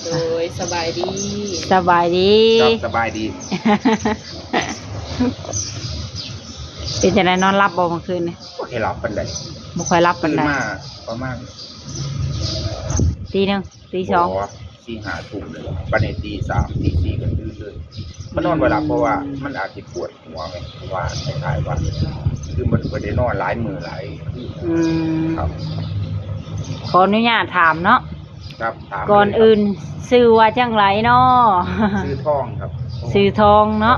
ໂດຍ ສະບາຍດີ ສະບາຍດີ ຄັບ ສະບາຍດີ. ເປັນຈັ່ງໃດ ນອນຫຼັບບໍ່ມື້ຄືນນີ້? ບໍ່ຄ່ອຍຫຼັບປານໃດ ບໍ່ຄ່ອຍຫຼັບປານໃດ ຕື່ນມາປະມານຕີໜຶ່ງ ຕີສອງ ບໍ່ ສີ່ຫ້າທຸ່ມເລີຍ ບັດນີ້ຕີສາມ ຕີສີ່ກໍຕື່ນເລີຍ ມັນນອນບໍ່ຫຼັບ ເພາະວ່າມັນອາດຊິປວດຫົວໄງ ເພາະວ່າຄ້າຍໆວ່າ ຄືມັນບໍ່ໄດ້ນອນຫຼາຍມື້ຫຼາຍຄືນ. ອືມ ຄັບ ຂໍອະນຸຍາດຖາມເນາະ ຄັບ ຖາມ ກ່ອນອື່ນ ເລີຍຄັບ ຊື່ວ່າຈັ່ງໃດເນາະ? ຊື່ທອງຄັບ ຊື່ທອງເນາະ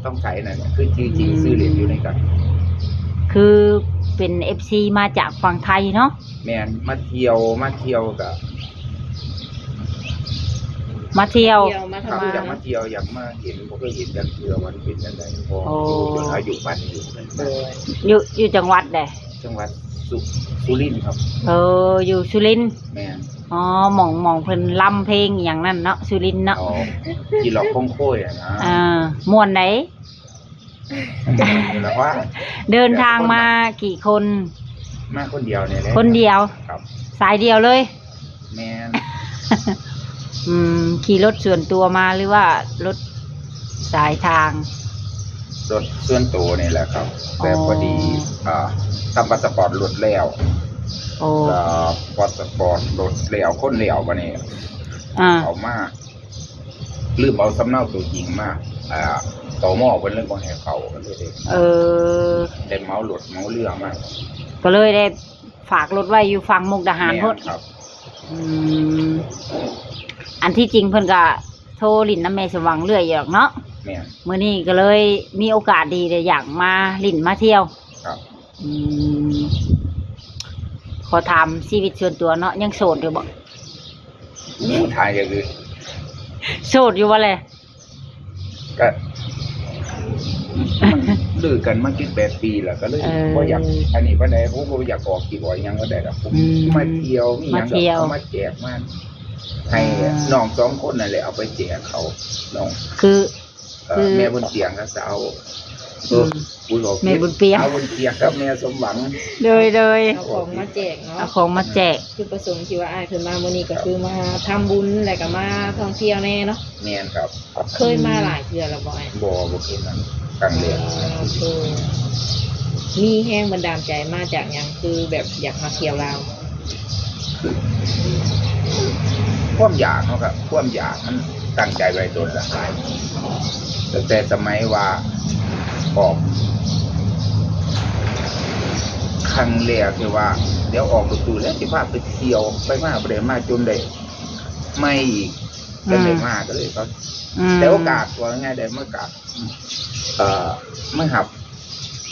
ຕ້ອງໃຊ້ນັ້ນ ຄືຊື່ຈິງ ອືມ ຊື່ຫຼິ້ນຢູ່ໃນກັນ ຄືເປັນເອັຟຊີມາຈາກຝັ່ງໄທເນາະ? ແມ່ນ ມາທ່ຽວ ມາທ່ຽວກະ ມາທ່ຽວ ມາທ່ຽວ ມາທຳມາ ຢາກມາທ່ຽວ ຢາກມາເຫັນ ບໍ່ເຄີຍເຫັນຈັກເທື່ອວ່າມັນເປັນຈັ່ງໃດ ເພາະ ໂອ້ ຢູ່ຈົນອາຍຸປານນີ້ ໂດຍ ຢູ່ ຢູ່ຈັງຫວັດໃດ? ຈັງຫວັດສຸ ສຸລິນຄັບ. ເອີ ຢູ່ສຸລິນ ແມ່ນ ອໍ ໝ່ອງ ໝ່ອງເພິ່ນລຳເພງອີ່ຫຍັງນັ້ນເນາະ ສຸລິນເນາະ ອໍ ຈີຫຼອກຄົງໂຄ້ຍຫັ້ນນະ ອ່າ ມ່ວນໃດ? ເດີນທາງມາ ແຕ່ຄົນ ມາ ກີ່ຄົນ? ມາຄົນດຽວນີ້ແຫຼະ ຄົນດຽວ ຄັບ ສາຍດຽວເລີຍ ແມ່ນ ອືມ ຂີ່ລົດສ່ວນຕົວມາ ຫຼືວ່າລົດສາຍທາງ? ລົດສ່ວນໂຕນີ້ແຫຼະຄັບ ອໍ ແຕ່ພໍດີ ອ່າ ທຳພາສະປອດລົດແລ້ວ ໂອ້ ພາສະປອດລົດແລ້ວ ຄົນແລ້ວ ບາດນີ້ ອ່າ ເຂົ້າມາ ລືມເອົາສຳເນົາໂຕຈິງມາ ອ່າ ຕມ ເພິ່ນເລີຍບໍ່ໃຫ້ເຂົ້າ ກໍເລີຍໄດ້ ເອີ ໄດ້ເໝົາລົດເໝົາເຮືອມາ ກໍເລີຍໄດ້ຝາກລົດໄວ້ຢູ່ຝັ່ງມຸກດາຫານພຸ້ນ ແມ່ນຄັບ ອືມ ອັນທີ່ຈິງເພິ່ນກໍໂທຫຼິ້ນນຳແມ່ສົມຫວັງເລື້ອຍຢູ່ດອກເນາະ ແມ່ນ ມື້ນີ້ກໍເລີຍມີໂອກາດດີ ໄດ້ຢາກມາຫຼິ້ນມາທ່ຽວ ຄັບ ອືມ ຂໍຖາມຊີວິດສ່ວນຕົວເນາະ ຍັງໂສດຢູ່ບໍ່? ໂອ້ ຖາມຢ່າງອື່ນ ໂສດຢູ່ບໍ່ແລະ? ກະ ມັນ ຫຼິ້ນກັນມາເຈັດແປດປີແລ້ວ ກໍເລີຍ ເອີ ບໍ່ຢາກອັນນີ້ປານໃດ ໂອ້ ບໍ່ຢາກອອກກິນອອກຫຍັງປານໃດດອກ ອືມ ມາທ່ຽວ ມີຫຍັງກໍເອົາມາແຈກມາໃຫ້ ອ່າ ນ້ອງສອງຄົນນັ້ນແຫຼະ ເອົາໄປແຈກເຂົາ ນ້ອງ ຄື ເອີ ຄື ແມ່ບຸນຕຽງກັບສາວ ອືມ ເອີ ແມ່ບຸນຕຽງ ສາວບຸນຕຽງກັບແມ່ສົມຫວັງ ໂດຍ ໂດຍ ເອົາຂອງມາແຈກເນາະ ເອົາຂອງມາແຈກ ຈຸດປະສົງທີ່ວ່າອ້າຍເພິ່ນມາມື້ນີ້ກໍຄືມາທຳບຸນ ແລ້ວກໍມາທ່ອງທ່ຽວແດ່ເນາະ ແມ່ນຄັບ ເຄີຍມາຫຼາຍເທື່ອແລ້ວບໍ່ອ້າຍ? ບໍ່ ບໍ່ເຄີຍມາ ຄັ້ງແລກ ອໍ ໂອເຄ ມີແຮງບັນດານໃຈມາຈາກຫຍັງ ຄືແບບຢາກມາທ່ຽວລາວ? ຄວາມຢາກເນາະ ຄວາມຢາກມັນຕັ້ງໃຈໄວ້ດົນລະ ຫຼາຍ ຕັ້ງແຕ່ສະໄໝວ່າອອກ ຄັ້ງແລກທີ່ວ່າ ດຽວອອກລົດຕູ້ແລ້ວ ຊິພາໄປທ່ຽວ ໄປມາບໍ່ໄດ້ມາຈົນໄດ້ໃໝ່ອີກ ອືມ ຈັ່ງໄດ້ມາ ກໍເລີຍ ອືມ ໄດ້ໂອກາດ ວ່າງ່າຍໆ ໄດ້ໂອກາດ ເອີ ມາຮັບ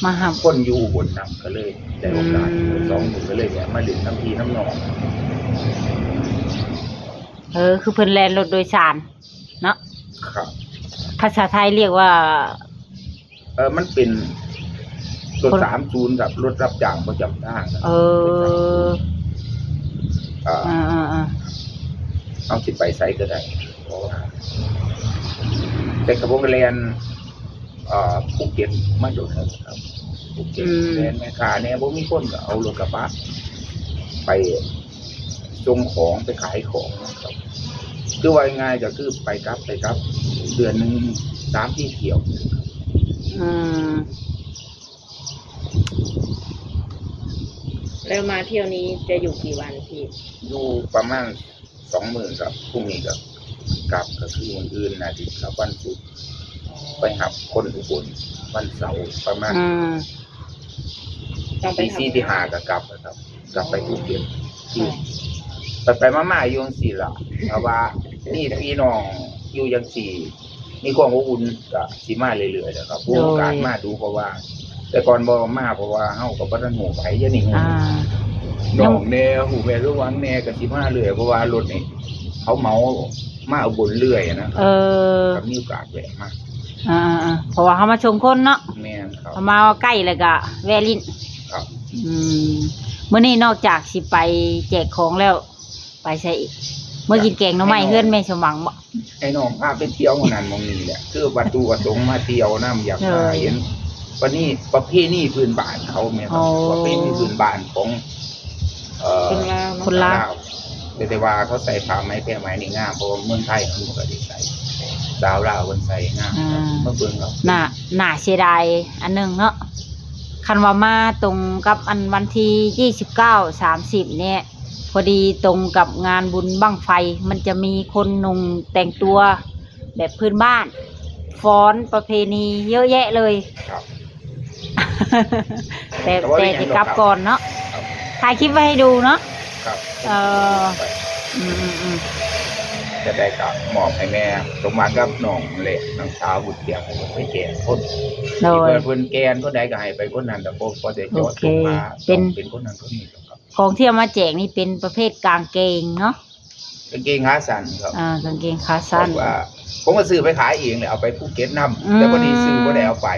ມາຮັບ ຄົນຢູ່ອຸບົນນຳ ກໍເລີຍໄດ້ໂອກາດ ອືມ ສອງມື້ ກໍເລີຍແວະມາຫຼິ້ນນຳພີ່ນຳນ້ອງ ເອີ ຄືເພິ່ນແລ່ນລົດໂດຍສານເນາະ ຄັບ ພາສາໄທລຽກວ່າ ເອີ ມັນເປັນລົດ ຄົນ ສາມສູນ ກັບລົດຮັບຈ້າງປະຈຳທາງ ເອີ ເອີ ອ່າ ເຮົາຊິໄປໃສກໍໄດ້ ເພາະວ່າ ແຕ່ກໍບໍ່ແມ່ນແລ່ນ ເອີ ພູເກັດມາໂດນແລ້ວ ພູເກັດ ອືມ ແລ່ນແມ່ຄ້າແດ່ ບໍ່ມີຄົນກໍເອົາລົດກະບະໄປສົ່ງຂອງ ໄປຂາຍຂອງ ຄືວ່າງ່າຍໆ ກໍຄືໄປກັບ ໄປກັບ ເດືອນໜຶ່ງສາມສີ່ທ່ຽວ ອືມ ແລ້ວມາທ່ຽວນີ້ຈະຢູ່ກີ່ວັນພີ່? ຢູ່ປະມານ ສອງມື້ ກໍ ພຸ່ງນີ້ກໍກັບ ກໍຄືມື້ອື່ນ ອາທິດກັບ ວັນສຸກໄປຮັບຄົນອຸບົນ ວັນເສົາປະມານ ອືມ ຕີສີ່ ຕີຫ້າກໍກັບແລ້ວຄັບ ກັບໄປພູເກັດ ອືມ ໄປໆມາໆຢູ່ຈັ່ງຊີ້ລະ ເພາະວ່າມີພີ່ນ້ອງຢູ່ຈັ່ງຊີ້ ມີຄວາມອົບອຸ່ນ ກະຊິມາເລື້ອຍໆແຫຼະຄັບ ໂດຍ ໂອກາດມາດູ ເພາະວ່າແຕ່ກ່ອນບໍ່ມາ ເພາະວ່າເຮົາກໍບໍ່ທັນຮູ້ໃຜ ດຽວນີ້ຮູ້ ອ່າ ນ້ອງແດ່ ຮູ້ແມ່ສະຫວັງແດ່ ກໍຊິມາເລື້ອຍ ເພາະວ່າລົດນີ້ເຂົາເໝົາມາອຸບົນເລື້ອຍນະ ເອີ ກໍມີໂອກາດແວະມາ ອ່າໆ ເພາະວ່າເຮົາມາສົ່ງຄົນເນາະ ແມ່ນຄັບ ເຮົາມາໃກ້ແລ້ວກໍແວະຫຼິ້ນ ຄັບ ອືມ ມື້ນີ້ນອກຈາກຊິໄປແຈກຂອງແລ້ວ ໄປໃສອີກ? ເມືອກິນແກງໜໍ່ໄມ້ເຮືອນແມ່ສົມຫວັງບໍ? ໄອ້ນ້ອງພາໄປທ່ຽວໝ່ອງນັ້ນໝ່ອງນີ້ແຫຼະ ຄືວັດຖຸປະສົງມາທ່ຽວນຳ ຢາກມາເຫັນ ໂດຍ ປະເພນີພື້ນບ້ານເຂົາແມ່ນ ອໍ ປະເພນີພື້ນບ້ານຂອງ ເອີ ຄົນລາວເນາະ ຄົນລາວ ແບ ແຕ່ວ່າເຂົາໃສ່ຜ້າໄໝແພໄໝນີ້ງາມ ເພາະວ່າເມືອງໄທເຮົາບໍ່ຄ່ອຍໄດ້ໃສ່ ສາວລາວເພິ່ນໃສ່ງາມ ອືມ ມາເບິ່ງເອົາ. ໜ້າ ໜ້າເສຍດາຍອັນໜຶ່ງເນາະ ຄັນວ່າມາຕົງກັບອັນວັນທີຊາວເກົ້າ ສາມສິບນີ້ ພໍດີຕົງກັບງານບຸນບັ້ງໄຟ ມັນຈະມີຄົນນຸ່ງແຕ່ງຕົວ ແບບພື້ນບ້ານ ຟ້ອນປະເພນີເຍອະແຍະເລີຍ. ຄັບ ແຕ່ ແຕ່ວ່າ ແຕ່ຊິກັບກ່ອນເນາະ ຄັບ ຖ່າຍຄລິບໄວ້ໃຫ້ດູເນາະ. ຄັບ ເອີ ອືມໆໆ ຈະໄດ້ກໍມອບໃຫ້ແມ່ສົມຫວັງກັບນ້ອງແຫຼະ ນ້ອງສາວບຸນປຽງ ເພິ່ນໄປແກ່ຄົນ ໂດຍ ທີ່ເພິ່ນ ເພິ່ນແກ່ຄົນໃດກໍໃຫ້ໄປຄົນນັ້ນ ແລ້ວບໍ່ ບໍ່ໄດ້ເຈາະ ໂອເຄ ຈົງວ່າ ເປັນ ຕ້ອງເປັນຄົນນັ້ນຄົນນີ້ດອກ. ຂອງທີ່ເອົາມາແຈກນີ້ເປັນປະເພດກາງເກງເນາະ ກາງເກງຂາສັ້ນຄັບ. ອ່າ ກາງເກງຂາສັ້ນ ເພາະວ່າ ເພາະວ່າຊື້ໄປຂາຍເອງແຫຼະ ເອົາໄປພູເກັດນຳ ອືມ ແຕ່ພໍດີຊື້ບໍ່ໄດ້ເອົາໄປ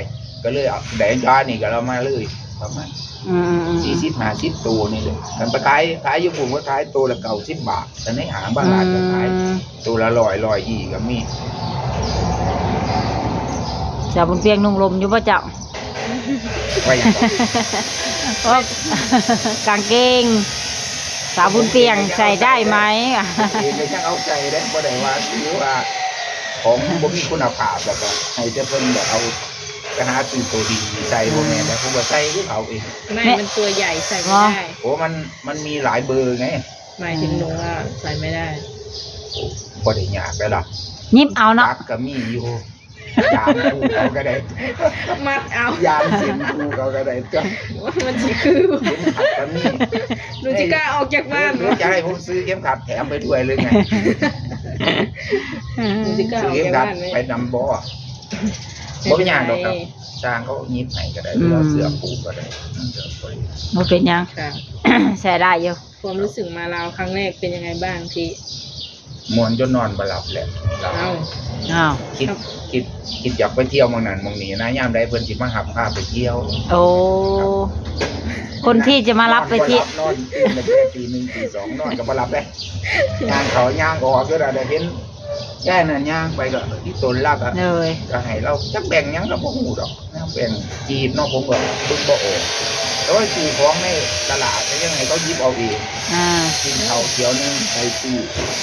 ກໍເລີຍເອົາ ໄດ້ການີ້ກໍເອົາມາເລີຍ ປະມານ ອືມໆໆ ສີ່ສິບ ຫ້າສິບໂຕນີ້ເລີຍ. ຄັນໄປຂາຍ ຂາຍຢູ່ພຸ້ນກໍຂາຍໂຕລະເກົ້າສິບບາດ ແຕ່ໃນຫ້າງບ້ານລາດກໍຂາຍ ອືມ ໂຕລະຮ້ອຍ ຮ້ອຍຊາວກໍມີ. ສາວບຸນປຽງນຸ່ງລົມຢູ່ບໍ່ເຈົ້າ? ວ່າຫຍັງ? ໂອ້ ກາງເກງ ສາວບຸນປຽງໃສ່ໄດ້ໄໝ? ກາງເກງກໍຍັງເອົາໃສ່ເດ້ ບໍ່ໄດ້ວ່າ ຖືວ່າຂອງບໍ່ມີຄຸນນະພາບ ແລ້ວກໍໃຫ້ແຕ່ເພິ່ນແບບເອົາໄປຫາຊື້ໂຕດີໃສ່ ອືມ ບໍ່ແມ່ນແລ້ວ ເພິ່ນກໍໃສ່ຄືເຂົາເອງ. ໄມ່ ແມ່ ມັນຕົວໃຫຍ່ໃສ່ບໍ່ໄດ້. ໂອ້ ມັນ ມັນມີຫຼາຍເບີໄງ. ໝາຍເຖິງໜູວ່າໃສ່ໄມ່ໄດ້. ໂອ້ ບໍ່ໄດ້ຍາກເດ້ລະ ຫຍິບເອົາເນາະ ຕັກກໍມີຢູ່. ຢາມຄູ່ເຂົາກໍໄດ້ ມັດເອົາ ຢາມເສັ້ນຄູ່ເຂົາກໍໄດ້ຕົວະ. ມັນຊິຄື ເຂັມຂັດກໍມີ. ໜູຊິກ້າອອກຈາກບ້ານບໍ່? ເອີ ຈະໃຫ້ຜົມຊື້ເຂັມຂັດແຖມໄປດ້ວຍເລີຍໄງ? ໜູຊິກ້າອອກຈາກບ້ານໄໝ? ຊື້ເຂັມຂັດໄປນຳບໍ່? ບໍ່ເປັນຫຍັງດອກຄັບ ຊ່າງເຂົາຫຍິບໃຫ້ກໍໄດ້ ອືມ ຫຼືວ່າເສື້ອປູກກໍໄດ້ ມັນກໍບໍ່ ບໍ່ເປັນຫຍັງ ໃຊ້ໄດ້ຢູ່. ຄວາມຮູ້ສຶກມາລາວຄັ້ງແລກເປັນຍັງໄງບ້າງ? ທີ່ ມ່ວນຈົນນອນບໍ່ຫຼັບແຫຼະ. ອ້າວ ອ້າວ ຄິດ ຄິດ ຄິດຢາກໄປທ່ຽວໝ່ອງນັ້ນໝ່ອງນີ້ນະ ຍາມໃດເພິ່ນຊິມາຮັບພາໄປທ່ຽວ. ໂອ້ ຄົນທີ່ຈະມາຮັບໄປທ່ຽວ ນອນບໍ່ຫຼັບ ນອນຕື່ນຕັ້ງແຕ່ຕີໜຶ່ງຕີສອງ ນອນກໍບໍ່ຫຼັບເດ້. ຍ່າງເຂົ້າຍ່າງອອກຢູ່ລະ ໄດ້ເຫັນ ແຕ່ນັ້ນຍ່າງໄປກໍອີ່ຕົນລາກະ ໂດຍ ກໍໃຫ້ລາວ ຈັກແບ່ງຫຍັງກໍບໍ່ຮູ້ດອກ ແນວແບ່ງກີບເນາະ ຜົມກໍເບິ່ງບໍ່ອອກ. ແຕ່ວ່າຊື້ຂອງໃນຕະຫຼາດກໍຍັງໃຫ້ເຂົາຫຍິບເອົາເອງ. ອ່າ ກິນເຂົ້າຖ້ວຍໜຶ່ງ ໃຫ້ຊື້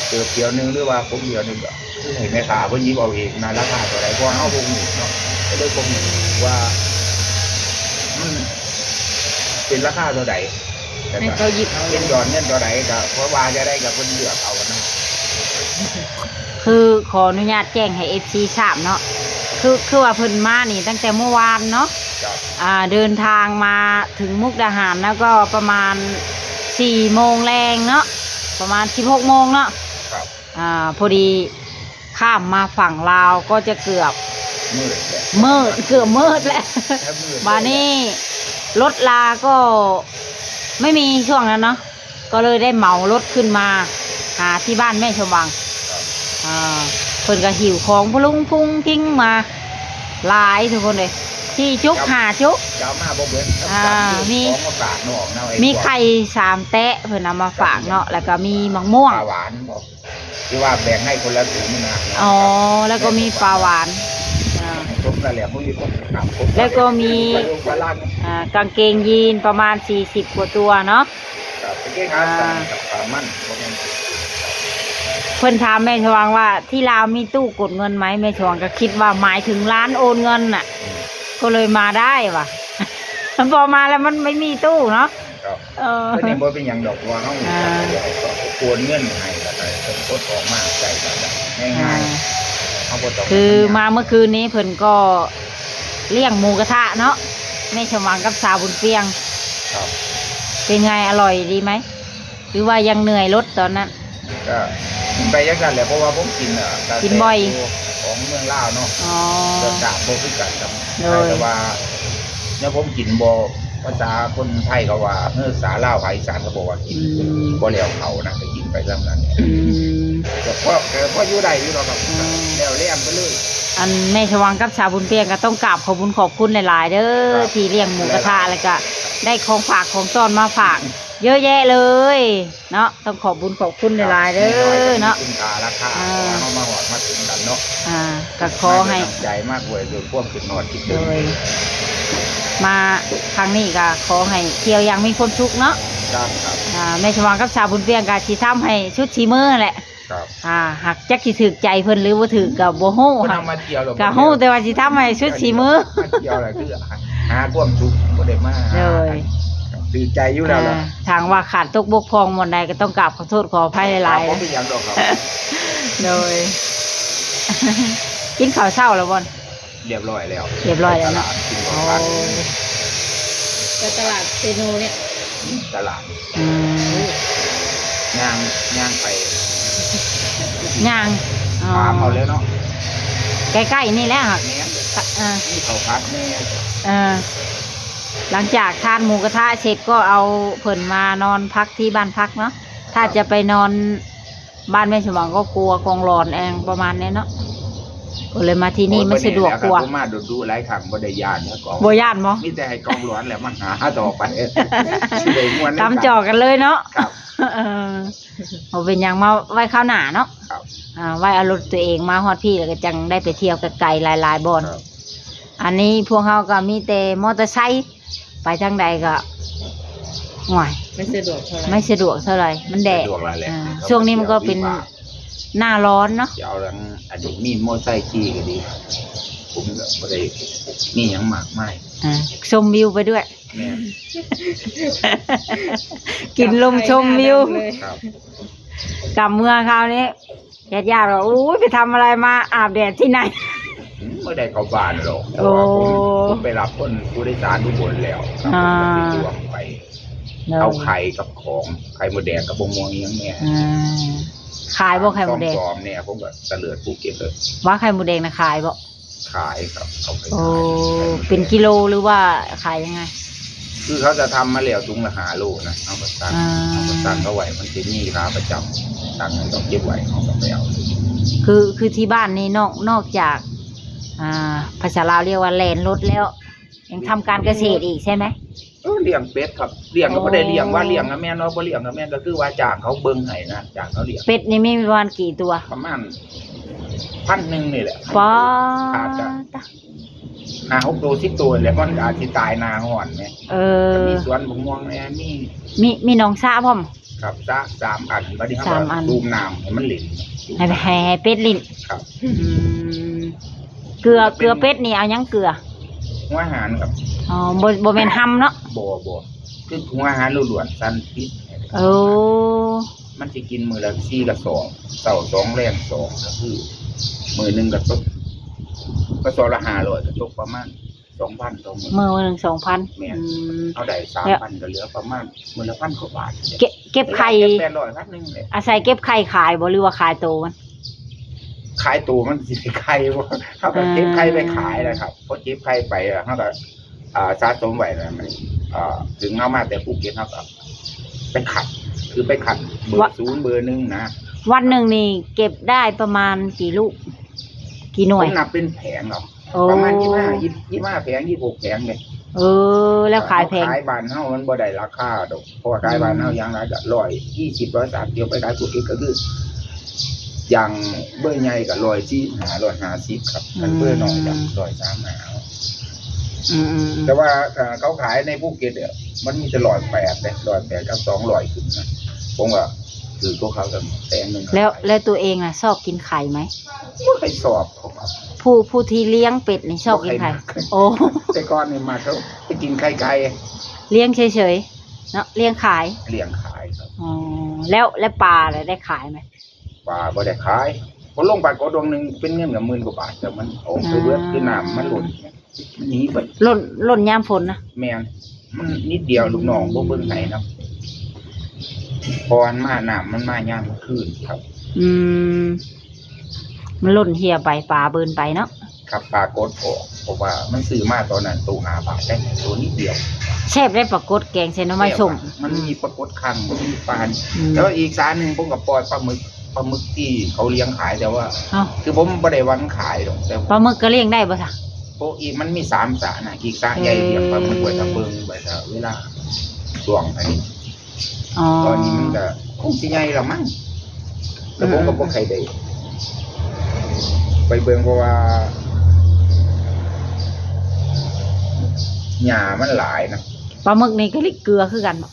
ເກີບຖ້ວຍໜຶ່ງ ຫຼືວ່າຜົມຖ້ວຍໜຶ່ງ ກໍຄືໃຫ້ແມ່ຄ້າເພິ່ນຫຍິບເອົາເອງນະ ລາຄາເທົ່າໃດ ເພາະວ່າເຮົາບໍ່ຮູ້ເນາະ ກໍເລີຍບໍ່ຮູ້ວ່າມັນເປັນລາຄາເທົ່າໃດ. ໃຫ້ເຂົາຫຍິບເອົາ ເປັນຍອດເງິນເທົ່າໃດກໍ ເພາະວ່າຈະໄດ້ກໍເພິ່ນເລືອກເອົານະ. ຄືຂໍອະນຸຍາດແຈ້ງໃຫ້ເອັຟຊີຊາບເນາະ ຄື ຄືວ່າເພິ່ນມານີ້ຕັ້ງແຕ່ມື້ວານເນາະ. ອ່າ ເດີນທາງມາເຖິງມຸກດາຫານ ແລ້ວກໍປະມານສີ່ໂມງແລງເນາະ ປະມານສິບຫົກໂມງເນາະ. ອ່າ ພໍດີຂ້າມມາຝັ່ງລາວກໍຈະເກືອບມືດແລ້ວ ມືດ ເກືອບມືດແລ້ວ. ບາດນີ້ລົດລາກໍໄມ່ມີຊ່ວງນັ້ນເນາະ ກໍເລີຍໄດ້ເໝົາລົດຂຶ້ນມາຫາທີ່ບ້ານແມ່ຊຳຫວັງ. ອ່າ ເພິ່ນກໍຫິ້ວຂອງພະລຸງພຸງພິງມາຫຼາຍທຸກຄົນເອີຍ ສີ່ຈຸກ ຫ້າຈຸກ ຈະເອົາມາບໍ່ເບິດ. ອ່າ ມີ ມີໄຂ່ສາມແຕະ ເພິ່ນເອົາມາຝາກເນາະ ແລ້ວກໍມີໝາກມ່ວງ ປາຫວານບໍ່ ທີ່ວ່າແບ່ງໃຫ້ຄົນລະຖົງນະ. ອໍ ແລ້ວກໍມີປາຫວານ ອ່າ ສົມແລ້ວແຫຼະ ມື້ນີ້ຄົນຫາຄົນ ແລ້ວກໍມີ ອ່າ ກາງເກງຢີນປະມານສີ່ສິບກວ່າຕົວເນາະ. ກາງເກງຂາສັ້ນ ອ່າ ກັບຜ້າມັນ ບໍ່ແມ່ນ. ເພິ່ນຖາມແມ່ຊະຫວັງວ່າ ທີ່ລາວມີຕູ້ກົດເງິນໄໝ? ແມ່ຊະຫວັງກໍຄິດວ່າໝາຍເຖິງຮ້ານໂອນເງິນນະ ອືມ ກໍເລີຍມາໄດ້ວ່າ ພໍມາແລ້ວມັນໄມ່ມີຕູ້ເນາະ. ເອີ ຕົວນີ້ບໍ່ເປັນຫຍັງດອກ ເພາະວ່າເຮົາ ອ່າ ກໍໂອນເງິນໃຫ້ ແລ້ວກໍກົດອອກມາໃຊ້ກໍໄດ້ງ່າຍໆ. ອ່າ ເຮົາບໍ່ຕ້ອງ ຄືມາເມື່ອຄືນນີ້ເພິ່ນກໍລ້ຽງໝູກະທະເນາະ ແມ່ຊຳຫວັງກັບສາວບຸນປຽງ. ເປັນໄງ ອະລ່ອຍດີໄໝ ຫຼືວ່າຍັງເໜື່ອຍລົດຕອນນັ້ນ? ກໍກິນໄປຈັ່ງຊັ້ນແຫຼະ ເພາະວ່າຜົມກິນ ເອີ ຕາແຊບ ກິນບ່ອຍ ຢູ່ຂອງເມືອງລາວເນາະ. ອໍ ລົດຊາດບໍ່ຄືກັນກັບ ໂດຍ ໄທ ແຕ່ວ່າແນວຜົມກິນບໍ່ ພາສາຄົນໄທເຂົາວ່າ ເອີ ພາສາລາວ ພາກອີສານເຂົາບອກວ່າກິນ ອືມ ບໍ່ແລ້ວເຂົ້ານະ ກໍກິນໄປສ່ຳນັ້ນ. ອືມ ກໍພໍ ກໍພໍຢູ່ໄດ້ຢູ່ດອກຄັບ. ອືມ ແລ້ວແລ້ງໄປເລີຍ. ອັນແມ່ຊະຫວັງກັບສາວບຸນປຽງກໍຕ້ອງກາບຂອບບຸນຂອບຄຸນຫຼາຍໆເດີ ທີ່ລ້ຽງໝູກະທະ ແລ້ວກໍໄດ້ຂອງຝາກຂອງຕ້ອນມາຝາກເຍອະແຍະເລີຍ. ເນາະ ຕ້ອງຂອບບຸນຂອບຄຸນຫຼາຍໆເດີເນາະ. ມີຄຸນຄ່າລາຄາ ເອີ ເພາະວ່າເຮົາມາຮອດມາເຖິງກັນເນາະ. ອ່າ ກໍຂໍໃຫ້ ໃຫ້ນ້ຳໃຈມາອວຍດ້ວຍຄວາມຄິດຮອດຄິດເຖິງ. ໂດຍ ມາຄັ້ງນີ້ກໍຂໍໃຫ້ທ່ຽວຢ່າງມີຄວາມສຸກເນາະ. ກັນ ອ່າ ແມ່ສະຫວ່າງກັບສາວບຸນປຽງກໍຊິທຳໃຫ້ສຸດສີມືແຫຼະ ອ່າ ຫາກຈັກຊິຖືກໃຈເພິ່ນຫຼືບໍ່ຖືກກໍບໍ່ຮູ້ ເພິ່ນເອົາມາທ່ຽວແລ້ວ ກໍຮູ້ແຕ່ວ່າຊິທຳໃຫ້ສຸດສີມື ມາທ່ຽວແຫຼະ ຄືຫາຄວາມສຸກ ບໍ່ໄດ້ມາ ໂດຍ ຖືກໃຈຢູ່ແລ້ວລະ ອ່າ ຖ້າຫາກວ່າຂາດຕົກບົກຜ່ອງບ່ອນໃດກໍຕ້ອງກາບຂໍໂທດຂໍອະໄພຫຼາຍໆ ບໍ່ເປັນຫຍັງດອກ ໂດຍ ກິນເຂົ້າເຊົ້າແລ້ວບໍ່? ຮຽບຮ້ອຍແລ້ວ ຮຽບຮ້ອຍແລ້ວເນາະ ໄປຕະຫຼາດກິນຂອງ ໂອ້ ໄປຕະຫຼາດເຊໂນນີ້ ຕະຫຼາດ ອືມ ຍ່າງ ຍ່າງໄປ ຍ່າງ ອໍ ຖາມເອົາເລີຍເນາະ ໃກ້ໆນີ້ແຫຼະ ແມ່ນ ເອີ ມີເຂົ້າຜັດແດ່ ເອີ ຫຼັງຈາກທານໝູກະທະເສັດກໍເອົາເພິ່ນມານອນພັກທີ່ບ້ານພັກເນາະ ຖ້າຈະໄປນອນ ບ້ານແມ່ສະຫວັງກໍກົວກອງຫຼອນແອງປະມານນີ້ເນາະ ກໍເລີຍມາທີ່ນີ້ ໂອ້ຍ ມັນສະດວກກວ່າ ບໍ່ແນ່ນະຄັບ ມາດຸໆຫຼາຍຄັ້ງບໍ່ໄດ້ຢ້ານນະ ກອງ ບໍ່ຢ້ານບໍ່? ມີແຕ່ໃຫ້ກອງຫຼອນແຫຼະມາຫາຕໍ່ໄປ ຊິໄດ້ມ່ວນນຳກັນ ຕຳຈໍ້ກັນເລີຍເນາະ ຄັບ ເອີ ບໍ່ເປັນຫຍັງ ມາໄວ້ຄາວໜ້າເນາະ ຄັບ ອ່າ ໄວ້ເອົາລົດຕົວເອງມາຮອດພີ້ ແລ້ວກໍຈັ່ງໄດ້ໄປທ່ຽວໄກໆຫຼາຍໆບ່ອນ ຄັບ ອັນນີ້ພວກເຮົາກໍມີແຕ່ມໍເຕີໄຊ ໄປທາງໃດກໍ ໂອ້ຍ ໄມ່ສະດວກເທົ່າໃດ ໄມ່ສະດວກເທົ່າໃດ ມັນແດດ ສະດວກຫຼາຍແຫຼະ ອ່າ ຊ່ວງນີ້ມັນກໍເປັນໜ້າຮ້ອນເນາະ ຊິເອົາຫຼັງ ອັນນີ້ມີມໍໄຊຂີ່ກໍດີ ຜົມກໍບໍ່ໄດ້ມີຫຍັງມາກມາຍ ອ່າ ຊົມວິວໄປດ້ວຍ ແມ່ນ ກິນລົມຊົມວິວ ກັບໄປຫາດຳເລີຍ ຄັບ ກັບເມືອຄາວນີ້ ຍາດໆວ່າ ໂອ້ຍ ໄປທຳອະໄລມາ ອາບແດດທີ່ໃນ ອືມ ບໍ່ໄດ້ເຂົ້າບ້ານດອກ ເພາະວ່າ ໂອ້ ຜົມ ຜົມໄປຮັບຄົນຜູ້ໂດຍສານອຸບົນແລ້ວ ອ່າ ກໍໄປ ໂດຍ ເອົາໄຂ່ກັບຂອງ ໄຂ່ມົດແດງກັບບັກມ່ວງອີ່ຫຍັງແດ່ ອ່າ ຂາຍບໍ່ໄຂ່ມົດແດງ ຊ້ອມໆແດ່ ຜົມກໍຕະເລີດພູເກັດເລີຍ ວ່າໄຂ່ມົດແດງນະຂາຍບໍ່? ຂາຍຄັບ ເອົາໄປຂາຍ ໂອ້ ເປັນກິໂລຫຼືວ່າຂາຍຍັງໄງ? ຄືເຂົາຈະທຳມາແລ້ວ ຖົງລະຫ້າໂລນະ ເຮົາກໍສັ່ງ ອ່າ ເຮົາກໍສັ່ງເຂົາໄວ້ ມັນຊິມີຂາປະຈຳ ສັ່ງໃຫ້ເຂົາເກັບໄວ້ ເຮົາກໍໄປເອົາ ຄື ຄືທີ່ບ້ານນີ້ ນອກ ນອກຈາກ ອ່າ ພາສາລາວຮຽກວ່າແລ່ນລົດແລ້ວ ຍັງທຳການກະເສດອີກໃຊ່ໄໝ? ເອີ ລ້ຽງເປັດຄັບ ລ້ຽງກໍບໍ່ໄດ້ລ້ຽງ ໂອ້ ວ່າລ້ຽງກໍແມ່ນ ວ່າບໍ່ລ້ຽງກໍແມ່ນ ກໍຄືວ່າຈ້າງເຂົາເບິ່ງໃຫ້ນະ ຈ້າງເຂົາລ້ຽງ ເປັດນີ້ມີປະມານກີ່ຕົວ? ປະມານພັນໜຶ່ງນີ້ແຫຼະ ປ້າດ ຂາດກໍຫ້າຫົກໂຕ ສິບໂຕແຫຼະ ມັນອາດຊິຕາຍໜ້າຮ້ອນແໝ ເອີ ກໍມີສວນບັກມ່ວງແດ່ ມີ ມີ ມີໜອງສະພ້ອມ? ຄັບ ສະສາມອັນ ບັດນີ້ເຮົາກໍ ສາມອັນ ສູບນ້ຳໃຫ້ມັນຫຼິ້ນ ໃຫ້ ໃຫ້ ໃຫ້ເປັດຫຼິ້ນ ຄັບ ອືມ ເກືອ ເກືອເປັດນີ້ເອົາຫຍັງເກືອ? ຫົວອາຫານຄັບ ອໍ ບໍ່ ບໍ່ແມ່ນຮຳເນາະ? ບໍ່ ບໍ່ ຄືຫົວອາຫານລ້ວນໆ ສັນປິດ ໂອ້ ມັນຊິກິນມື້ລະສີ່ກະສອບ ເຊົ້າສອງ ແລງສອງ ກໍຄືມື້ໜຶ່ງກໍຕົກ ກະສອບລະຫ້າຮ້ອຍ ກໍຕົກປະມານ ສອງພັນຕໍ່ມື້ ມື້ໜຶ່ງສອງພັນ ແມ່ນ ອືມ ເຮົາໄດ້ສາມພັນ ແລ້ວກໍເຫຼືອປະມານມື້ລະພັນກວ່າບາດ ເກັບ ເກັບໄຂ່ ເກັບແປດຮ້ອຍ ພັນໜຶ່ງແຫຼະ ອາໄສເກັບໄຂ່ຂາຍບໍ່ ຫຼືວ່າຂາຍໂຕມັນ? ຂາຍໂຕມັນຊິໄດ້ໄຂ່ບໍ່ ເຮົາກໍເກັບໄຂ່ໄປຂາຍແຫຼະຄັບ ພໍເກັບໄຂ່ໄປແລ້ວເຮົາກໍ ອ່າ ສະສົມໄວ້ແລ້ວ ອ່າ ເຖິງເຮົາມາແຕ່ພູເກັດ ເຮົາກໍໄປຄັດ ຄືໄປຄັດເບີສູນເບີໜຶ່ງນະ ວັນໜຶ່ງນີ້ເກັບໄດ້ປະມານກີ່ລູກ ກີ່ໜ່ວຍ? ຜົມນັບເປັນແຜງເອົາ ໂອ້ ປະມານຊາວຫ້າ ຊາວຫ້າແຜງ ຊາວຫົກແຜງເດ້ ເອີ ແລ້ວຂາຍແພງ ຂາຍບ້ານເຮົາມັນບໍ່ໄດ້ລາຄາດອກ ເພາະວ່າຂາຍບ້ານເຮົາ ອືມ ຢ່າງຫຼາຍກໍຮ້ອຍຊາວ ຮ້ອຍສາມສິບ ໄປຂາຍພູເກັດກໍຄື ຢ່າງເບີໃຫຍ່ກໍຮ້ອຍສີ່ສິບຫ້າ ຮ້ອຍຫ້າສິບຄັບ ຄັນເບີນ້ອຍກໍ ອືມ ຮ້ອຍສາມສິບຫ້າ ອືມໆໆ ແຕ່ວ່າ ເອີ ເຂົາຂາຍໃນພູເກັດເນຍ ມັນມີແຕ່ຮ້ອຍແປດເດ້ ຮ້ອຍແປດກັບສອງຮ້ອຍຂຶ້ນນະ ຜົມວ່າຖືກກວ່າເຂົາແຕ່ແພງໜຶ່ງ ແລ້ວ ແລ້ວຕົວເອງນະຊອບກິນໄຂ່ໄໝ? ບໍ່ຄ່ອຍຊອບ ຜູ້ ຜູ້ທີ່ລ້ຽງເປັດນີ້ຊອບກິນໄຂ່? ບໍ່ຄ່ອຍມັກ ໂອ້ ແຕ່ກ່ອນນີ້ມັກ ເຂົາໄປກິນໄຂ່ໄກ່ ລ້ຽງເສີຍໆເນາະ ລ້ຽງຂາຍ ລ້ຽງຂາຍຄັບ ອໍ ແລ້ວ ແລ້ວປາລະໄດ້ຂາຍໄໝ? ປາບໍ່ໄດ້ຂາຍ ເພາະລົງປາກົດດວງໜຶ່ງເປັນເງິນກໍໝື່ນກວ່າບາດ ແຕ່ມັນອອກໄປເບິດ ອ່າ ຄືນ້ຳມັນລົ້ນ ມັນໜີໄປ ລົ້ນ ລົ້ນຍາມຝົນນະ? ແມ່ນ ມັນນິດດຽວ ລູກນ້ອງບໍ່ເບິ່ງໃຫ້ນຳ ເພາະວ່າມາ ນ້ຳມັນມາຍາມກາງຄືນຄັບ ອືມ ມັນລົ້ນເຫ່ຍໄປ ປາບືນໄປເນາະ ຄັບ ປາກົດອອກ ເພາະວ່າມັນຊື້ມາຕອນນັ້ນໂຕຫ້າບາດເດ້ ໂຕນິດດຽວ ແຊບເດ້ປາກົດແກງໃສ່ໜໍ່ໄມ້ສົ້ມ ແຊບ ມັນມີປາກົດຄັງ ມີປາ ອືມ ແຕ່ວ່າອີກສາໜຶ່ງ ຜົມກໍປ່ອຍປາໝຶກ ປາໝຶກທີ່ເຂົາລ້ຽງຂາຍ ແຕ່ວ່າ ເອົ້າ ຄືຜົມບໍ່ໄດ້ຫວັງຂາຍດອກ ແຕ່ປາໝຶກກໍລ້ຽງໄດ້ບໍ່ຊະ? ໂອ້ ອີກ ມັນມີສາມສະນະ ອີກສະໃຫຍ່ ເອີ ລ້ຽງປາໝຶກໄວ້ຖ້າເບິ່ງ ໄວ້ຖ້າເວລາຊ່ວງອັນນີ້ ອໍ ຕອນນີ້ມັນກໍຄົງຊິໃຫຍ່ແລ້ວມັ້ງ ແຕ່ ອືມ ຜົມກໍບໍ່ຄ່ອຍໄດ້ໄປເບິ່ງ ເພາະວ່າຫຍ້າມັນຫຼາຍນະ ປາໝຶກນີ້ກໍລິກເກືອຄືກັນບໍ່?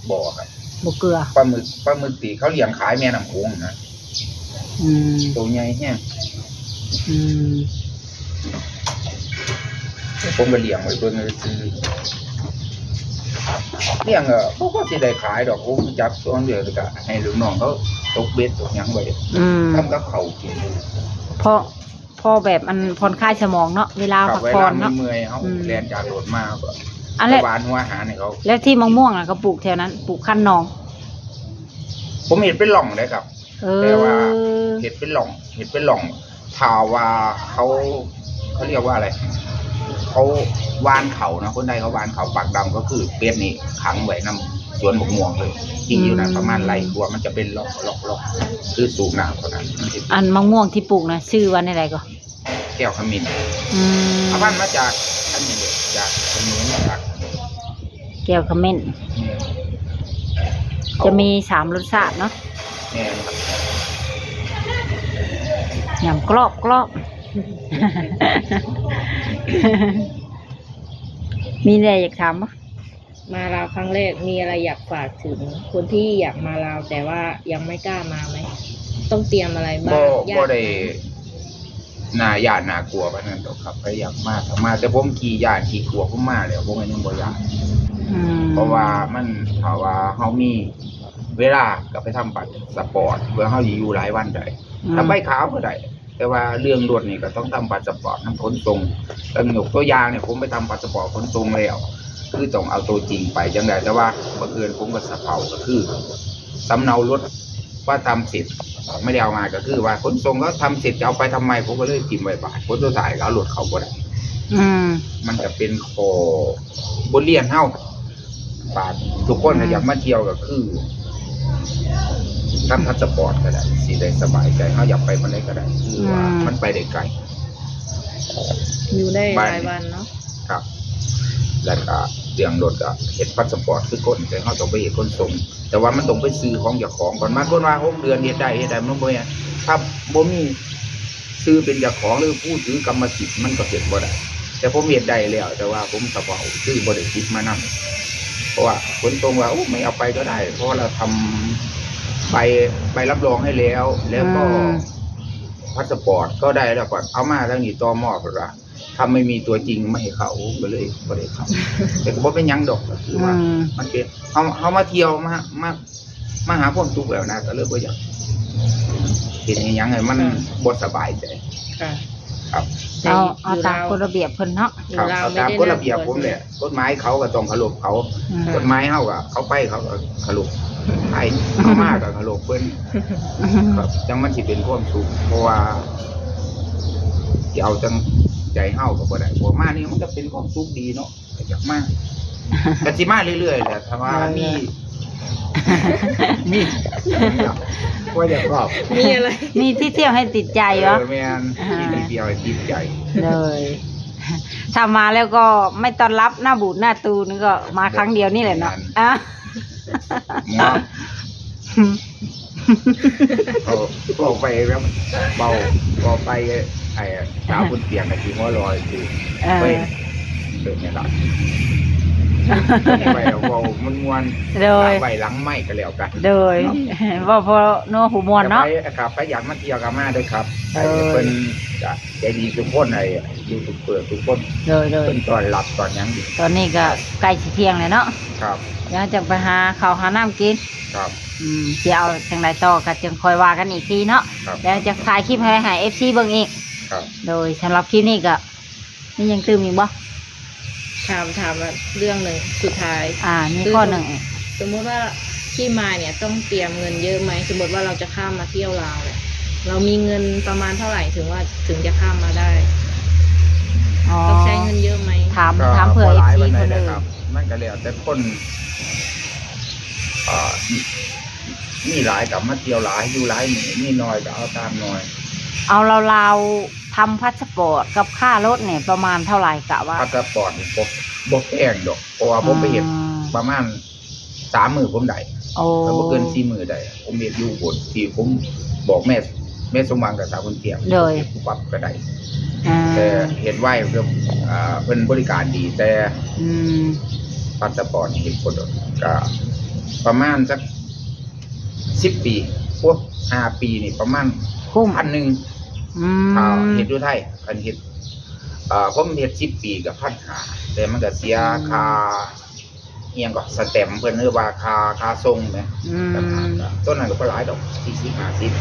ບໍ່ຄັບ ບໍ່ເກືອ. ປາໝຶກ ປາໝຶກທີ່ເຂົາລ້ຽງຂາຍແມ່ນ້ຳໂຂງນະ ອືມ ໂຕໃຫຍ່ແຮງ. ອືມ ຜົມກໍລ້ຽງໄວ້ເບິ່ງຊື່ໆ ລ້ຽງກໍບໍ່ຄ່ອຍຊິໄດ້ຂາຍດອກ. ຜົມຈັບຊ່ວງເດືອນກໍໃຫ້ລູກນ້ອງເຂົາຕົກເບັດຕົກຫຍັງໄວ້ ອືມ ທຳກັບເຂົ້າກິນ. ເພາະ ພໍແບບອັນຜ່ອນຄາຍສະໝອງເນາະ ເວລາພັກຜ່ອນເນາະ ເມື່ອຍໆ ເຮົາ ອືມ ແລ່ນຈາກລົດມາກໍ ອັນແຫຼະ ໄປຫວ່ານຫົວອາຫານໃຫ້ເຂົາ. ແລ້ວທີ່ໝາກມ່ວງນະ ກໍປູກແຖວນັ້ນ ປູກຄັນໜອງ? ຜົມເຮັດເປັນຮ່ອງເດ້ຄັບ ເອີ ແຕ່ວ່າເຮັດເປັນຮ່ອງ ເຮັດເປັນຮ່ອງ. ຖ້າວ່າເຂົາ ເຂົາຮຽກວ່າອະໄລ ເຂົາຫວ່ານເຂົ້ານະ ຄົນໄທເຂົາຫວ່ານເຂົ້າປາກດຳ ກໍຄືເປັດນີ້ຂັງໄວ້ນຳສວນໝາກມ່ວງເລີຍ ທີ່ຢູ່ນັ້ນ ອືມ ປະມານໄຮ່ກວ່າ ມັນຈະເປັນລອກໆ ຄືສູບນ້ຳເທົ່ານັ້ນ. ອັນໝາກມ່ວງທີ່ປູກນະ ຊື່ວ່າແນວໃດກໍ? ແກ້ວຂະເໝັນ. ອືມ ເອົາພັນມາຈາກອັນນີ້ເດ້ ຈາກຂະເໝນ ຈາກແກ້ວຂະເໝັນ. ແມ່ນ ຈະມີສາມລົດຊາດເນາະ. ແມ່ນ ຫຍັງກຣອບໆ. ມີແນວຢາກຖາມບໍ່? ມາລາວຄັ້ງແລກ ມີອະໄລຢາກຝາກເຖິງຄົນທີ່ຢາກມາລາວ ແຕ່ວ່າຍັງໄມ່ກ້າມາໄໝ? ຕ້ອງຕຽມອະໄລບ້າງ? ບໍ່ ຢ້ານ ບໍ່ໄດ້ໜ້າຢ້ານໜ້າກົວປານນັ້ນດອກຄັບ. ໃຜຢາກມາກໍມາ ແຕ່ຜົມຂີ້ຢ້ານຂີ້ກົວ ຜົມມາແລ້ວ ຜົມກໍຍັງບໍ່ຢ້ານ. ອືມ ເພາະວ່າມັນ ຖ້າວ່າເຮົາມີເວລາກໍໄປທຳພາສປອດ ເພື່ອເຮົາຊິຢູ່ຫຼາຍວັນໄດ້. ອືມ ຖ້າໃບຂາວກໍໄດ້ ແຕ່ວ່າເລື່ອງລົດນີ້ກໍຕ້ອງທຳພາສປອດນຳຂົນສົ່ງ. ເຊິ່ງຍົກຕົວຢ່າງນີ້ ຜົມໄປທຳພາສປອດຂົນສົ່ງແລ້ວ ຄືຕ້ອງເອົາຕົວຈິງໄປຈັ່ງໃດ, ແຕ່ວ່າບັງເອີນຜົມກໍສະເພາ ກໍຄືສຳເນົາລົດວ່າທຳເສັດ ອອກມາແລ້ວ ງ່າຍກໍຄືວ່າຂົນສົ່ງເຂົາທຳເສັດ ຈະເອົາໄປທຳໄມ? ຜົມກໍເລີຍຖິ້ມໄວ້ບ້ານ. ຜົນສຸດທ້າຍກໍເອົາລົດເຂົາບໍ່ໄດ້. ອືມ ມັນກໍເປັນຂໍ້ບົດຮຽນເຮົາ. ບາດທຸກຄົນ ອືມ ຢາກມາທ່ຽວກໍຄື ທຳພາສປອດກໍໄດ້ ຊິໄດ້ສະບາຍໃຈ. ເຮົາຢາກໄປບ່ອນໃດກໍໄດ້ ຄືວ່າ ອືມ ມັນໄປໄດ້ໄກ ຢູ່ໄດ້ ບາດ ຫຼາຍວັນເນາະ. ຄັບ ແລ້ວກໍເລື່ອງລົດກໍເຮັດພາສປອດຄືຄົນ ແຕ່ເຮົາຕ້ອງໄປເຮັດຂົນສົ່ງ ແຕ່ວ່າມັນຕ້ອງເປັນຊື່ຂອງເຈົ້າຂອງກ່ອນ. ບາງຄົນວ່າຫົກເດືອນເຮັດໄດ້ ເຮັດໄດ້ ມັນບໍ່ແມ່ນ. ຖ້າບໍ່ມີ ຊື່ເປັນເຈົ້າຂອງ ຫຼື ຜູ້ຖືກຳມະສິດ ມັນກໍເຮັດບໍ່ໄດ້. ແຕ່ຜົມເຮັດໄດ້ແລ້ວ ແຕ່ວ່າຜົມສະເພາ ຄືບໍ່ໄດ້ຕິດມານຳ ເພາະວ່າຂົນສົ່ງວ່າ ໂອ້ ໄມ່ເອົາໄປກໍໄດ້ ເພາະວ່າເຮົາທຳໃບ ໃບຮັບຮອງໃຫ້ແລ້ວ ແລ້ວກໍ ອືມ ພາສປອດກໍໄດ້ແລ້ວ ກໍເອົາມາທາງນີ້ ຕມ ເພິ່ນວ່າ ຖ້າໄມ່ມີຕົວຈິງມາໃຫ້ເຂົ້າ ກໍເລີຍບໍ່ໄດ້ເຂົ້າ. ແຕ່ກໍບໍ່ເປັນຫຍັງດອກ ກໍຄືວ່າ ອືມ ມັນເປັນ ເຮົາ ເຮົາມາທ່ຽວ ມາ ມາ ມາຫາຄວາມສຸກແລ້ວນະ ກໍເລີຍບໍ່ຢາກເຮັດອີ່ຫຍັງໃຫ້ມັນ ອືມ ບໍ່ສະບາຍໃຈ. ຄ່ະ ຄັບ ເອົາ ເອົາຕາມກົດລະບຽບເພິ່ນເນາະ. ຢູ່ລາວ ຄັບ ເອົາຕາມກົດລະບຽບ ມີແຕ່ ກົດລະບຽບ ຜົມແຫຼະ. ກົດໝາຍເຂົາກໍຕ້ອງເຄົາລົບເຂົາ. ອືມ ກົດໝາຍເຮົາກໍ ເຂົາໄປເຂົາກໍເຄົາລົບໄທ ເຮົາມາກໍເຄົາລົບເພິ່ນ. ຄັບ ຈັ່ງມັນຊິເປັນຄວາມສຸກ ເພາະວ່າຊິເອົາຈັ່ງໃຈເຮົາກໍບໍ່ໄດ້. ເພາະມານີ້ມັນກໍເປັນຄວາມສຸກດີເນາະ. ກໍຢາກມາ ກໍຊິມາເລື້ອຍໆແຫຼະ ຖ້າວ່າ ເອີ ມີ ມີ ບໍ່ຢາກບອກ ມີອະໄລ ມີທີ່ທ່ຽວໃຫ້ຕິດໃຈເນາະ. ເອີ ແມ່ນ ອ່າ ມີທີ່ທ່ຽວໃຫ້ຕິດໃຈ. ໂດຍ ຖ້າມາແລ້ວກໍໄມ່ຕ້ອນຮັບ ໜ້າບູດໜ້າຕູນ ກໍມາຄັ້ງດຽວນີ້ແຫຼະເນາະ. ແມ່ນ ອ່າ ໝໍ ເວົ້າ ເວົ້າໄປແບບ ເວົ້າ ເວົ້າໄປ ໄອ້ສາວບົນຕຽງກໍຊິຫົວຫຼໍ່ຊື່ ເອີ ເອີຍ ເປັນແນວນັ້ນ ໄວ້ເວົ້າມ່ວນໆ. ໂດຍ ໄວ້ຫຼັງໄມກໍແລ້ວກັນ. ໂດຍ ເນາະ ເວົ້າພໍນົວຫູມ່ວນເນາະ. ແຕ່ໃຜ ຄັບ ໃຜຢາກມາທ່ຽວກໍມາເດີຄັບ. ໂດຍ ເພິ່ນຈະໃຈດີທຸກຄົນ ໃຫ້ຢູທູບເບີທຸກຄົນ. ໂດຍໆ ເພິ່ນຕ້ອນຮັບຕ້ອນຫຍັງດີ. ຕອນນີ້ກໍໃກ້ຊິທ່ຽງແລ້ວເນາະ. ຄັບ ດຽວຈະໄປຫາເຂົ້າຫານ້ຳກິນ. ຄັບ ອືມ ຊິເອົາຈັ່ງໃດຕໍ່ກໍຈຶ່ງຄ່ອຍວ່າກັນອີກທີເນາະ. ຄັບ ແລ້ວຈະຖ່າຍຄລິບໃຫ້ ໃຫ້ເອັຟຊີເບິ່ງອີກ. ຄັບ ໂດຍ ສຳລັບຄລິບນີ້ກໍມີຫຍັງຕື່ມອີກບໍ່? ຖາມ ຖາມວ່າເລື່ອງໜຶ່ງສຸດທ້າຍ. ອ່າ ມີຂໍ້ໜຶ່ງອີກ. ສົມມຸດວ່າທີ່ມາເນີ້ຍຕ້ອງຕຽມເງິນເຍອະໄໝ? ສົມມຸດວ່າເຮົາຈະຂ້າມມາທ່ຽວລາວເນຍ ເຮົາມີເງິນປະມານເທົ່າໃດເຖິງວ່າ ເຖິງຈະຂ້າມມາໄດ້? ອໍ ຕ້ອງໃຊ້ເງິນເຍອະໄໝ? ຖາມ ກໍ ຖາມເພື່ອ ບໍ່ຫຼາຍ ເອັຟຊີ ປານໃດ ເພິ່ນເດີ. ຄັບ ມັນກໍແລ້ວແຕ່ຄົນ ອ່າ ມີຫຼາຍກໍມາທ່ຽວຫຼາຍ ຢູ່ຫຼາຍມື້ ມີໜ້ອຍກໍເອົາຕາມໜ້ອຍ. ເອົາລາວໆ ທຳພາສປອດກັບຄ່າລົດນີ້ປະມານເທົ່າໃດ ກະວ່າ? ພາສປອດນີ້ບໍ່ ບໍ່ແພງດອກ ເພາະວ່າ ອືມ ຜົມໄປເຮັດປະມານສາມມື້ຜົມໄດ້. ໂອ້ ກໍບໍ່ເກີນສີ່ມື້ໄດ້. ຜົມເຮັດຢູ່ບົນທີ່ຜົມບອກແມ່ ແມ່ສົມຫວັງກັບສາວບຸນຕຽງ ໂດຍ ປຸບປັບກໍໄດ້. ອ່າ ແຕ່ເຮັດໄວ ເພິ່ນ ອ່າ ເພິ່ນບໍລິການດີ ແຕ່ ອືມ ພາສປອດນີ້ເຮັດບໍ່ດົນ ກໍ ປະມານຈັກສິບປີ ໂອ້ ຫ້າປີນີ້ປະມານ ຄຸ້ມ ພັນໜຶ່ງ ອືມ ຖ້າເຮັດຢູ່ໄທ. ຄັນເຮັດ ເອີ ຜົມເຮັດສິບປີກໍພັນຫ້າ ແຕ່ມັນກໍເສຍ ອືມ ຄ່າ ອີ່ຫຍັງກໍ ສະແຕັມເພິ່ນ ຫຼືວ່າຄ່າ ຄ່າສົ່ງແໝ ອືມ ຕ່າງຫາກ ກໍ ໂຕນັ້ນກໍບໍ່ຫຼາຍດອກ ສີ່ສິບ ຫ້າສິບ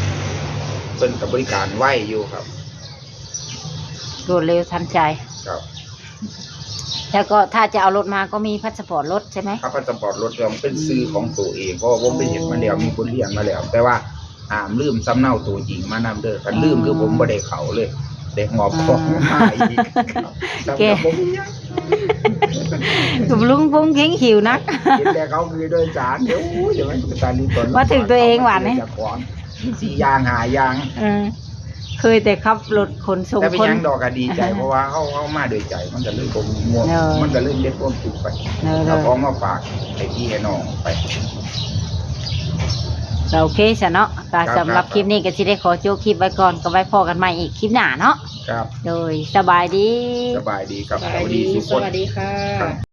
ເພິ່ນກໍບໍລິການໄວຢູ່ຄັບ ລວດເລັວທັນໃຈ ຄັບ. ແລ້ວກໍຖ້າຈະເອົາລົດມາກໍມີພາສປອດລົດໃຊ່ໄໝ? ຄັບ ພາສປອດລົດກໍເປັນຊື່ຂອງໂຕເອງ ເພາະວ່າຜົມໄປເຮັດມາແລ້ວ ມີບົດຮຽນມາແລ້ວ ແຕ່ວ່າຫ້າມລືມສຳເນົາໂຕຈິງມານຳເດີ ຄັນລືມ ອືມ ຄືຜົມບໍ່ໄດ້ເຂົ້າເລີຍ ໄດ້ຫອບຂອງ ອືມ ມາອີກ ແກ່ ກໍບໍ່ມີຫຍັງ ລຸງພົງເພັງຫິວໜັກ ເຫັນແຕ່ເຂົາຄືໂດຍສານ ໂອ້ຍ ຢ່າມາຕາລີຕອນ ມາເຖິງໂຕເອງຫວານນີ້ ເຈົ້າຂອງສີ່ຢ່າງຫ້າຢ່າງ ເອີ ເຄີຍແຕ່ຂັບລົດຂົນສົ່ງຄົນ ແຕ່ເປັນຫຍັງດອກ ກໍດີໃຈ ເພາະວ່າເຮົາ ເຮົາມາດ້ວຍໃຈ ມັນກໍເລີຍບໍ່ມ່ວນ ເອີ ມັນກໍເລີຍເປັນຄວາມສຸກໄປ ເອີ ເອົາຂອງມາຝາກໃຫ້ພີ່ໃຫ້ນ້ອງໄປ ກໍໂອເຄຊະເນາະ ກໍ ຄັບ ສຳລັບ ຄັບ ຄລິບນີ້ກໍຊິໄດ້ຂໍຈົບຄລິບໄວ້ກ່ອນ ກໍໄວ້ພໍ້ກັນໃໝ່ອີກຄລິບໜ້າເນາະ ຄັບ ໂດຍ ສະບາຍດີ ສະບາຍດີຄັບ ສະບາຍດີ ສະຫວັດດີທຸກຄົນ ສະຫວັດດີຄ່ະ ຄັບ.